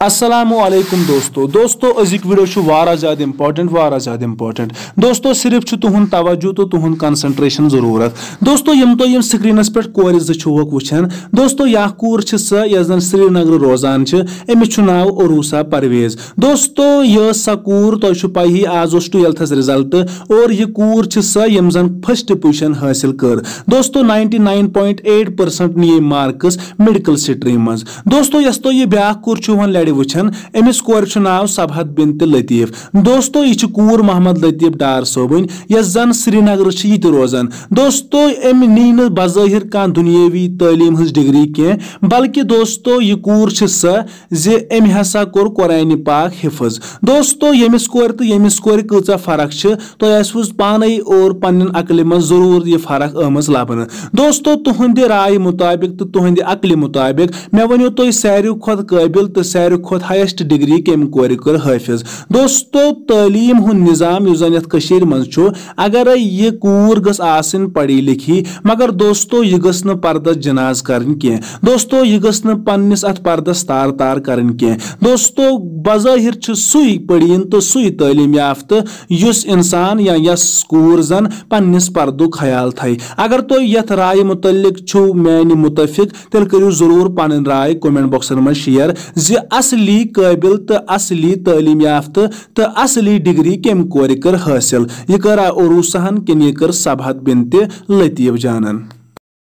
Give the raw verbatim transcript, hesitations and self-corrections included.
السلام علیکم دوستو۔ دوستو، أزیُک video چھُ واریاہ زیادٕ important، واریاہ زیادٕ important۔ دوستو، صرف چھُ تُہُنٛد توجہ تہٕ تُہُنٛد concentration ضروٗرت۔ دوستو، یِم تۄہہِ یِم screenس پٮ۪ٹھ کورِ زٕ چھِوکھ وٕچھان، دوستو، یہِ اکھ کوٗر چھِ سۄ یۄس زن سرینگرٕ روزان چھِ، أمِس چھُ ناو عروسہ پرویز۔ دوستو، یہِ ٲس سۄ کوٗر، تۄہہِ چھُ پَیی آز اوس twelfth result اور یہِ کوٗر چھِ سۄ ییٚمۍ زن first position حٲصِل کٔر۔ دوستو، ninety nine point eight percent نِیے marks medical stream منٛز۔ دوستو، یۄس تۄہہِ یہِ بیٛاکھ کوٗر چھِو وۄنۍ لَرِ وٕچھان، أمِس کورِ چھُ ناو صبحت بنت لطیف۔ دوستو، یہِ چھِ کوٗر محمد لطیف ڈار صٲبٕنۍ، یۄس زَن سرینگرٕ چھِ یہِ تہِ روزان۔ دوستو، أمۍ نی نہٕ بظٲہِر کانٛہہ دُنیٲوی تعلیٖم ہٕنٛز degree کینٛہہ، بلکہِ دوستو، یہِ کوٗر چھِ سۄ زِ أمۍ ہسا کوٚر قرآنِ پاک حفظ۔ دوستو، ییٚمِس کورِ تہٕ ییٚمِس کورِ کۭژاہ فرق چھِ، تۄہہِ آسِوٕ پانے اور پننٮ۪ن عقلہِ منٛز ضروٗر یہِ فرق آمٕژ لبنہٕ۔ دوستو، تُہنٛدِ رایہِ مُطابق تہٕ تُہنٛدِ عقلہِ مُطابق مےٚ ؤنِو تُہۍ ساروی کھۄتہٕ قٲبِل تہٕ ساروی کھۄتہٕ highest degree کَمہِ کورِ کٔر حٲفظ؟ دوستو، تعلیٖم ہُنٛد نظام یُس زن یتھ کٔشیٖرِ منٛز چھُ، اگرے یہِ کوٗر گٔژھ آسٕنۍ پڑھی لکھی، مگر دوستو، یہِ گٔژھ نہٕ پردس جناز کرٕنۍ کینٛہہ۔ دوستو، یہِ گٔژھ نہٕ پننِس اتھ پردس تار تار کرٕنۍ کینٛہہ۔ دوستو، بظٲہر چھُ سُے پڑھیٖن تہٕ سُے تعلیٖم یافتہٕ یُس انسان یا یۄس کوٗر زن پننِس پردُک خیال تھایہِ۔ اگر تُہۍ یتھ رایہِ متعلق چھِو میانہِ متفق، تیٚلہِ کٔرِو ضروٗر پنٕنۍ راے comment boxن منٛز share زِ اصلی قٲبِل تہٕ اصلی تعلیٖم یافتہٕ تہٕ اصلی degree کَمہِ کورِ کٔر حٲصِل۔ یہِ کٔرا عروسہن کِنہٕ یہِ کٔر صبحت بنتِ لطیف جانن؟